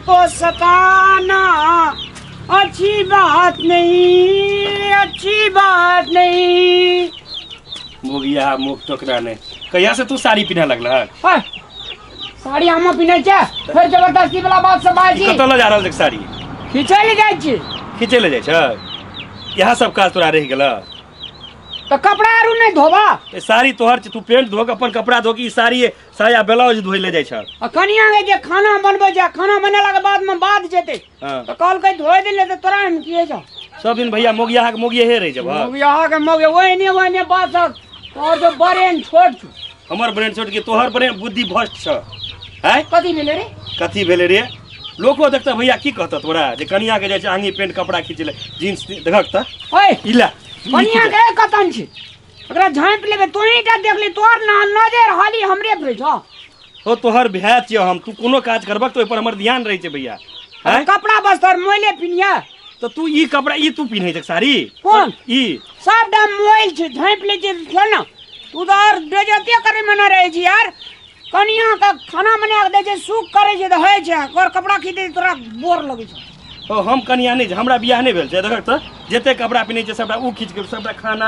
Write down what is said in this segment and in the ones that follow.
को सताना अच्छी बात नहीं, अच्छी बात नहीं। मोगिया मुख टोकरा नहि, कहिया से तू साड़ी पिन्ह लगल हन? ओए, साड़ी हम पिन्है छै, फेर जबरदस्ती वाला बात सब बाजै छी। कतऽ लऽ जा रहल छै साड़ी? खींचै लए जाइ छी। खींचै लए जाइ छै? इएह सब काज तोरा रहि गेल? तऽ कपड़ा आरू नहि धोबा? ए, साड़ी तोहर छै, तू पेंट धो के अपन कपड़ा धो के ई साड़ी साया ब्लाउज धोइ लए जाइ छ। आ कनिया के जे खाना बनबै छै, खाना बनेला के बाद में बाद जेतै। हाँ। तऽ कहलकै धोइ देले तऽ तोरा हम की होइ छौ? सब दिन भैया मोगिया के मोगिये रहि जेबह। मोगिया के मोगिया ओहने ओहने बात सब तोहर तो ब्रेन छोट छौ। हमर ब्रेन छोट के तोहर ब्रेन बुद्धि भ्रष्ट छ। हैं? कथी भेलै रे? कथी भेलै रे? लोको देखता भैया की कहता तोरा जे कनिया के जाइ छै आंगी पेंट कपड़ा खींच ले जींस देखक त। ओए ई ले। कनिया के कतन छी? ओकरा झाँपि लेबै, तोही टा देख ली, तोहर ना नजर हाली हमरे पर छौ। ओ तोहर भाय छियौ हम, तू कोनो काज करबक तऽ ओहि पर हमर ध्यान रहै छै भैया। हैं? कपड़ा बस्तर मोइले पिन्हिया। तऽ तू ई कपड़ा ई तू पिन्है छै साड़ी? कोन? ई। सबटा मोइल छै, झाँपि लै छै, छोड़ ना। तू तऽ आओर बेइज्जती करे मे ना रहै छी यार। कनिया के खाना बना के दै छै, सुख करै छै तऽ होइ छै, ओकर कपड़ा खींच दै छै, तोरा बोर लगै छौ। ओ हम कनिया नहि, हमरा बियाह नहि भेल छै। देखक तऽ जते कपड़ा पिन्है छै सबटा उ खींच के सबटा खाना।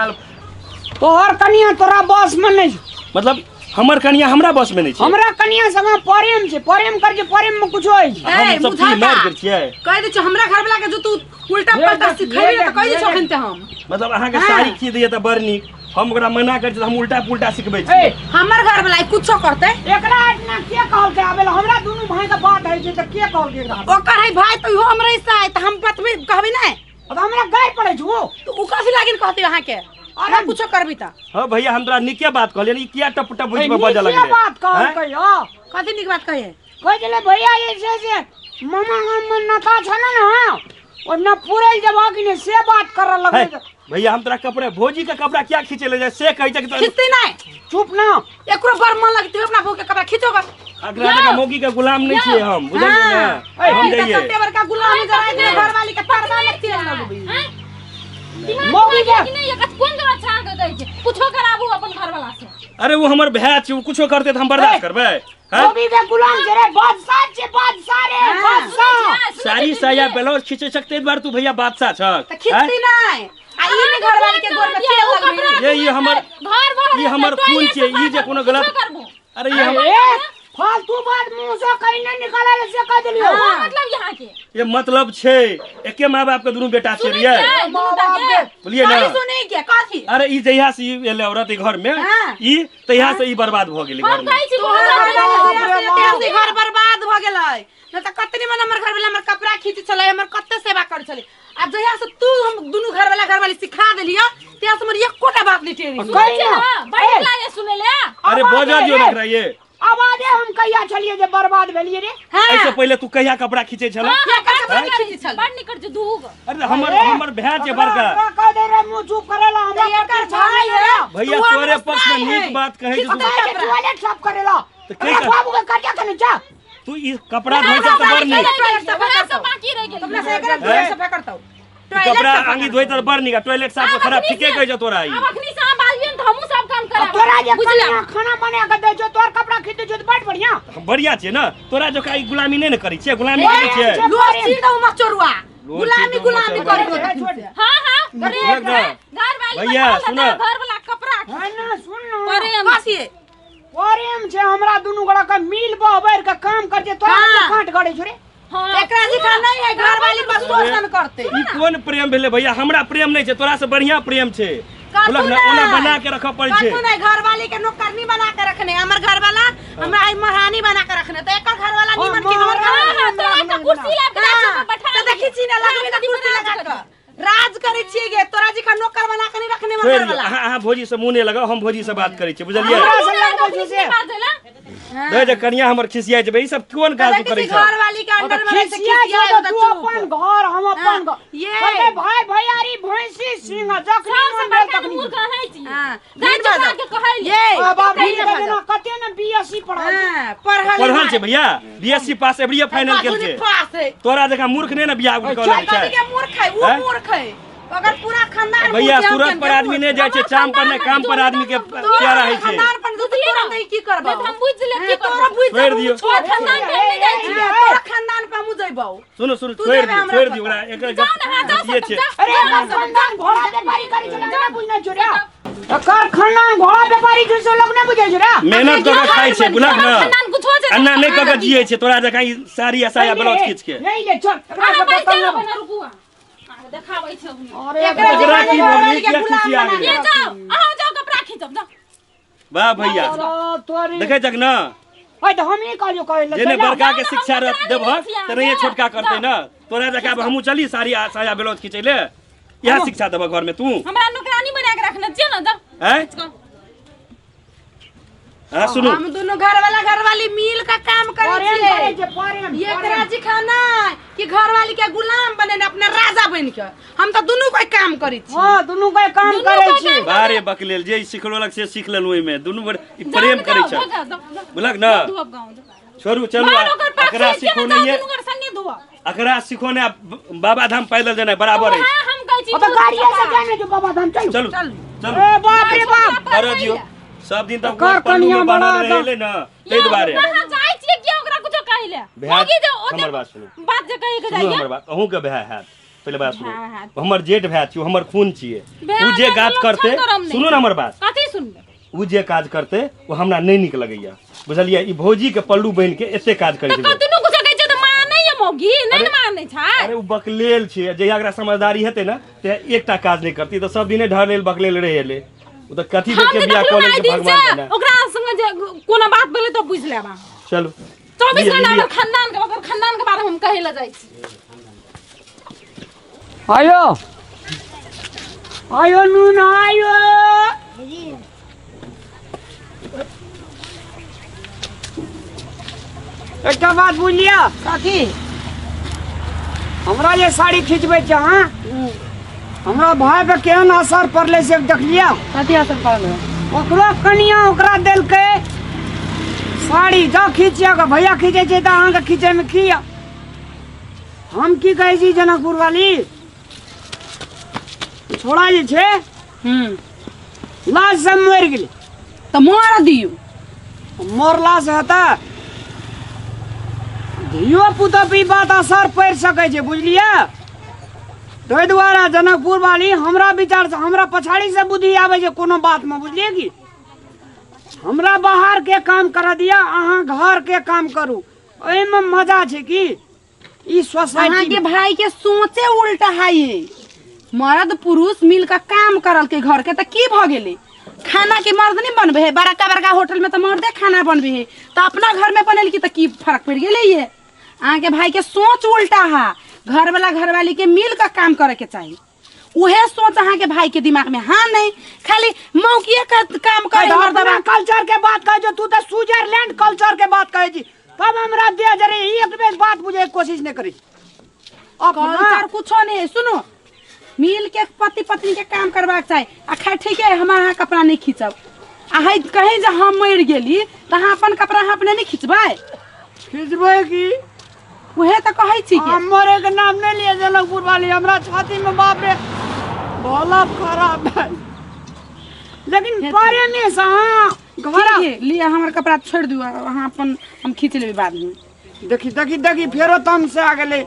तोहर कनिया तोरा बस में नहि छौ। मतलब हमर कनिया हमरा बस में नहि छै? हमरा कनिया संग प्रेम छै, प्रेम कर छै, प्रेम में कुछो होइ छै। हम ए, सब की मुधाता। मारि गेल छियै? कहि दै छियौ हमरा घर वाला के जो तू उल्टा ये पलटा देख, सिखेबी ये तऽ कहि दै देख, छियौ अखन ते हम। मतलब अहाँके हाँ। साड़ी खींच दैया तऽ बड़ नीक, हम ओकरा मना करै छी तऽ हम उल्टा पुल्टा सिखबै ए, छी। हमर घर वाला कुछो करतै। एकरा एतना के कहलकै आबे ला? हमरा दुनू भाई के बात होइ छै तऽ के कहलकै एकरा आबे? ओकर है भाई तऽ इहो हमरे हिस्सा है, तऽ हम बतबी कहबी नहि? तऽ हमरा गारि पड़ै छौ। तऽ उ कथी लागिन कहतै अहाँके? अरे कुछो करबी तऽ। हाँ भैया, हम तोरा नीके बात कहलियै, ई किया टप टप ए, बीच में बजऽ नीके लगलै? बात कहलकै, हँ। कथी नीक बात कहिए? कहै छलै भैया जे छै से मामा गाममे नता छलै ने, ओ न पुरैल जब कि नहि से बात करऽ लगलै। है, भैया हम तोरा कपड़ा भौजी के कपड़ा किया खींचे ले जाए से कहै छै कि तोरा- खींचते नहीं। चुप ना। एकरो बड़ मन लगतै अपना बहू के कपड़ा खींचोगा। अगला जगह मौगी के गुलाम नहीं छियै हम, बुझलियै ने? हाँ। हम जाइए। कते बड़का गुलाम जरा दे घर वाली के तरबा में तेल लगबी। मौगी के कि नहीं, एकर कोन जगह छाड़ के गई छै? कुछो कराबू अपन घर वाला से। अरे वो हमर भाय छै, वो कुछो करते तऽ हम बर्दाश्त करबै? हैं? मौगी के गुलाम छै रे, बादशाह छै, बादशाह रे, हाँ। बादशाह। साड़ी साया ब्लाउज खींचे सकते बार तू भैया बादशाह छक। तऽ खींचती नहीं आ ई ने घर वाली के गोर में तेल लगबी। ये ई हमर घर वाला ई हमर खून छै, ई जे कोनो गलत करबू। अरे ई हम ए, फालतू बात मुंह से कहीं नहीं निकाला से कह दिलियो। हाँ। मतलब यहाँ के ये मतलब छै एके माँ बाप के दुनू बेटा छै रे। दुनू टा के। बुझलियै ना? कथी सुनै के कथी? अरे ई जहिया से ई एलै औरत ई घर में, हाँ। ई तहिया से ई बर्बाद भऽ गेलै घर हम में। कहै छी तोहर बहुत घर वाला बाप रे से तेहन से घर बर्बाद भऽ गेलै न तऽ कतनी मन हमर घर वाला हमर कपड़ा खींच छलै, हमर कते सेवा करै छलै। आ जहिया से तू हम दुनू घर वाला घर वाली सिखा देलियो तहिया से हमर एकोटा बात नहीं टेरी। कही ना। बड़ नीक लागे सुनै ले। अरे आवाज बजऽ दियौ रे। ने एकरा ये। आवाजे हम कहिया छलियै जे बर्बाद भेलियै रे? हाँ। एहिसँ पहिले तू कहिया कपड़ा खींचै छल? हाँ, कपड़ा बड़ खींचै छल। बड़ निकर छै दूगो। अरे हमर ए, हमर भाय छै ओकरा- बड़का। ओकरा कह दे रे मुंह चुप करेला, हमरा तऽ एकर पति भाई छाड़े है। रे। भैया तू तोरे हमर पक्ष में साई नीक है। बात कहै छै खींचतै तू। भाई के कपड़ा। टॉयलेट साफ करेला। तऽ के अरे कर- बाबू के कर्जा कने जा। तू ई कपड़ा धोइ छै तऽ बड़ नीक। टॉयलेट साफ वएह करतौ। सब बाकी रहि गेल। अपना से एकरा टॉयलेट साफ करतौ। ई कपड़ा आंगी धोइ तऽ बड़ नीक आ टॉयलेट साफ कऽ खराब, ठीके कहै छौ तोरा ई। आब अखनी से अहाँ बाजबियै ने तऽ हमहूँ सब काम आ करब। तोरा जे बुझलियै? कनिया खाना बना के दै छौ, तोहर कपड़ा खींच दै छौ तऽ बड़ बढ़िया। हम बढ़िया छियै ने, तोरा जकाँ ई गुलामी नहि ने करै छियै, गुलामी करै छियै। लोर चीर दऊ मचोरुआ। लोर गुलामी चीर दऊ गुलामी मचोरुआ। करू। छोड़ दे। हाँ, हाँ, प्रेम देख ना। है। घर वाली भैया, बैठाल सुन। रहता है, घर वाला कपड़ा है ना, सुन ना। प्रेम। कथी? प्रेम छै हमरा दुनू गोड़ा के मिल बहबर के काम कर छै, तोरा हाँ। काट गड़े छौ रे। हाँ। एकरा लिखा नहीं है घर वाली पर शोषण करते। ई कोन प्रेम भेलै भैया? हमरा प्रेम नहि छै, तोरा से बढ़िया प्रेम छै। कथु बोलक ने, नहि। ओना बना के रखऽ पड़ै छै। कथु नहीं, घर वाली के नौकरनी बना के रखने, हमर घर वाला हमरा आई महारानी बना के रखने, तो एकर घर वाला निमन के हमर घर हाँ, वाला हाँ, तोरा एकटा कुर्सी लाबि के हाँ, गाछ पर बैठा तऽ देखी छी ने, लगबी ने कुर्सी लगा के राज करै छियै गे, तोरा जी का नौकर बना के नहीं रखने छोड़ि हमर दियौ, वाला। अहाँ अहाँ भौजी से मुँह नहि लगाउ, हम भौजी से बात करै छी, बुझलियै? हमरा से लगबै छौ से। दे जे कनिया हमर खिसियाइ छै, ई सब कोन काज तू करै किसी छ? घर वाली के अंडर में रहै छै, खिसिया खिसिया छौ तऽ तऽ तू चुप। अपन घर, हम अपन हाँ, घर। ये। कहलकै भाई भैयारी भैंसी सिंह, जखनी सबसे मन भेल बड़का तखनी। मूर्ख अहाँ छी। हाँ, जाय दिन चुका बदल। के कहै ले। ये, आ बाप दिन रे, बदल। जेना कते ने बीएससी पढ़ल छै। हाँ, पढ़ल पढ़ल छै भैया, बीएससी पास एबरिये फाइनल केलकै। पास है। तोरा जकाँ मूर्ख नहि ने बियाह कऽ चल, लेने छै। कथी के मूर्ख है? उ हैं? मूर्ख है। अगर पूरा खानदान भैया मुँह से हम सूरत पर केन आदमी नहीं जाइ छै, चाम पर नहि, काम पर आदमी के तोरा प्यारा होइ छै। खानदान पर बुझली ना? तुरंत की करबौ? नहीं तऽ हम बुझि लेब की तोरा करबौ। बुझि छोड़ि दियौ। तोरा खानदान पर नहि जाइ छियै। तोरा खानदान पर हमहूँ जइबौ। सुनू सुनू, तू छोड़ि जेबे दियौ, हमरा छोड़ि दियौ पता। ओकरा, एकर जाउ ने, हाँ, जाउ गपे सब, छै। जाउ। अरे एकर खानदान घोड़ा व्यापारी करै छै, नहि बुझने छौ रे? एकर खानदान घोड़ा व्यापारी छै से लोग नहि बुझै छै रे। मेहनत कऽ के खाइ छै, बुझलक ने? खानदान कुछो छै। अन्ना नहि कऽ के जियै छै तोरा जकाँ ई साड़ी आ साया ब्लाउज खींच के। नहीं ले चल, एकरा अहाँ सब बैस बतल जाउ ना। अपना, रुकू अहाँ। अहाँके देखाबै छै हम। अरे एकरा एकरा की घरवाली भऽ गेलै? के किया गुलाम खिसिया बना गेलै? ये जाउ, अहाँ जाउ कपड़ा खींचब, जाउ। वाह भैया, अरे तोरी। देखै छक ने? ओए तऽ हमही कहलियौ कहै लए जे ने चल ना। बड़का के शिक्षा देबहक हम तऽ नहिये छोटका करतै ने। तोरा जकाँ आब हमहूँ चली साड़ी आ साया ब्लाउज खींचै ले? इएह शिक्षा देबह घरमे तू? हमरा नौकरानी बना के रखने छियै ने, जाउ। आँय? हाँ सुनू, हम दुनू घर वाला घरवाली मिल के काम करै प्रेम छियै। करै छै, प्रेम। एकरा सिखाना कि घरवाली के गुलाम बने ने अपने राजा बन के। हम तो दुनू कोई काम करै छी। हाँ, दुनू के काम दुनू करै कोइ छी। काम। बारे बकलेल जे सिखलोलक से सीख लेलहुँ। ओहिमे दुनू बड़ ई जाउ प्रेम ने, करै जाउ, छै, जाउ, जाउ, जाउ। बुझलक ने? धोअब गाँव, जाउ। छोड़ू, चलू। बाहर ओकर पास एकरा छियै ने, जाउ सिखौनैये, दुनू गोटे संगे धोअब। एकरा सिखौने आ बाबा धाम पैदल जेनाइ बराबर अछि। हाँ, हम कहै छी अब गाड़िए से जाने जो बाबा धाम, चलू। चलू चलू। ए बाप रे बाप। अरे दियौ, सब दिन तक कर पल्लू में कनिया बान्हल बड़ा रहै ने, ताहि दुआरे। कहाँ जाइ छियै? किया ओकरा कुछो कहै ले? भैया, मौगी जे ओते हमर बात सुनू। बात जे कहै के सुनू जाइए। हमर बात, अहूँके भाय हैत। पहिले बात सुनू। भाय हैत। हमर जेठ भाय छियै, हमर खून छियै। भाय ओ जे हैत, काज लक्षण करतै, करम नहि। सुनू ने हमर बात। कथी सुनबै? ओ जे काज करतै ओ हमरा नहि नीक लगैया, बुझलियै? ई भौजी के पल्लू बनि के एते काज करै तऽ छै। कतनो कुछो कहै छै तऽ मानै ये मौगी? नहि ने मानै छै। अरे ओ बकलेल छै, जहिया एकरा समझदारी हेतै ने तऽ एकटा काज नहि करतै। तऽ सब दिने ढहलेल बकलेल रहि एलै। ओ तऽ कथी हम देख के जे बियाह देखलहुँ कऽ आइ लेलकै दिन भगवान से जाने। ओकरा संगे जे कोनो बात भेलै तऽ बुझि लेब अहाँ। चलू। 24 लिअ, घंटा लिअ। हमर खानदान के, ओकर खानदान के बारे में हम कहै लए जाइ छी। आयो आयो नून आयो। एकटा बात बुझलियै? कथी? हमरा जे साड़ी खिंचबै छै अहाँ, हमरा भाय पे केहन असर पड़लै से देखलियै? कथी असर पड़ल? ओकरो कनिया ओकरा देलकै साड़ी, जाओ खींचिया। भैया खींचै छै तऽ अहाँके खींचैमे की यऽ? हम की कहै छी, जनकपुर वाली छोड़ा जे छै लाश से मरि गेलै। तऽ मार दियौ। मरला से हेतै? धियो पुतो पे ई बात असर पड़ि सकै छै, बुझलियै? ताहि दुआरे जनकपुर वाली, हमरा विचार से, हमरा पछाड़ी से बुद्धि आबै छै कोनो बातमे, बुझलियै? कि हमरा बाहर के काम करऽ दिअ, अहाँ घर के काम करू, ओहिमे मजा छै। की ई सोसाइटी अहाँके भाई के सोचे उल्टा है। मर्द पुरुष मिल के काम करल के घर के तऽ की भऽ गेलै? खाना के मर्द नहीं बनबे है? बड़का बड़का होटल में तऽ मर्दे खाना बनबे है, तऽ अपना घर में बनेल की तऽ की फर्क पड़ि गेलै? ये अहाँके भाई के सोच उल्टा है। घर वाला घरवाली के मिल के काम करे के चाही, उहे सोच अहाँके भाई के दिमाग में हाँ नहीं, खाली मौकिए का काम करे मर्दबा। कल्चर के बात कहै छौ तू, तऽ स्विट्जरलैंड कल्चर के बात कहै छी। तब हमरा दे जरे एक बेर बात बुझे के कोशिश नहीं करी। कल्चर कुछो नहीं है। सुनो, मिल के पति पत्नी के काम करबाक चाही। आ खैर ठीक है, हम अहाँ कपड़ा नहीं खींचब। आ है कहीं जे हम मरि गेली तऽ अहाँ अपन कपड़ा अहाँ अपने नहीं खींचबै? खिचबै की। उहे तऽ कहै छी कि हम मरे के नाम नहीं लिए जनकपुर वाली, हमरा छाती में बाप रे भला खराब है, लेकिन प्रेमी से हाँ घर ठीक है, लिअ हमर कपड़ा छोड़ि दियौ, अहाँ अपन, हम खींच लेबै बादमे। देखी देखी देखी, फेरो तम से आ गेलै।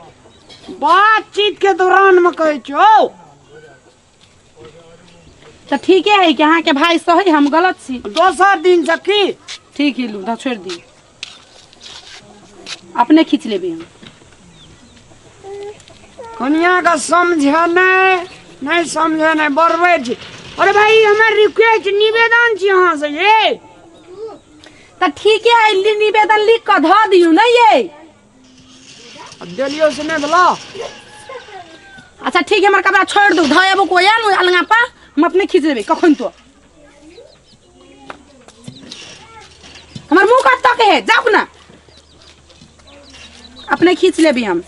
बातचीत के दौरान में कहै छौ। तऽ ठीके है कि अहाँके भाई सही, हम गलत छी। दोसर दिन से की? ठीक है, लू तऽ छोड़ि दियौ, अपने खींच लेबै हम। कनिया का समझे नहीं, नहीं समझे नहीं, बरबै छी। अरे भाई, हमर रिक्वेस्ट, निवेदन छी अहाँ से ये। तऽ ठीके है, निवेदन लिख कऽ धऽ दियौ ने ये। अब देलियो से नहीं भेलो। अच्छा ठीक है, हमर कपड़ा छोड़ दू, धऽ एबो कोई आनु अलगा पा, हम अपने खींच लेबै कखन। तो हमर मुंह कतऽ के है? जाउ ना, अपने खींच लेबै हम।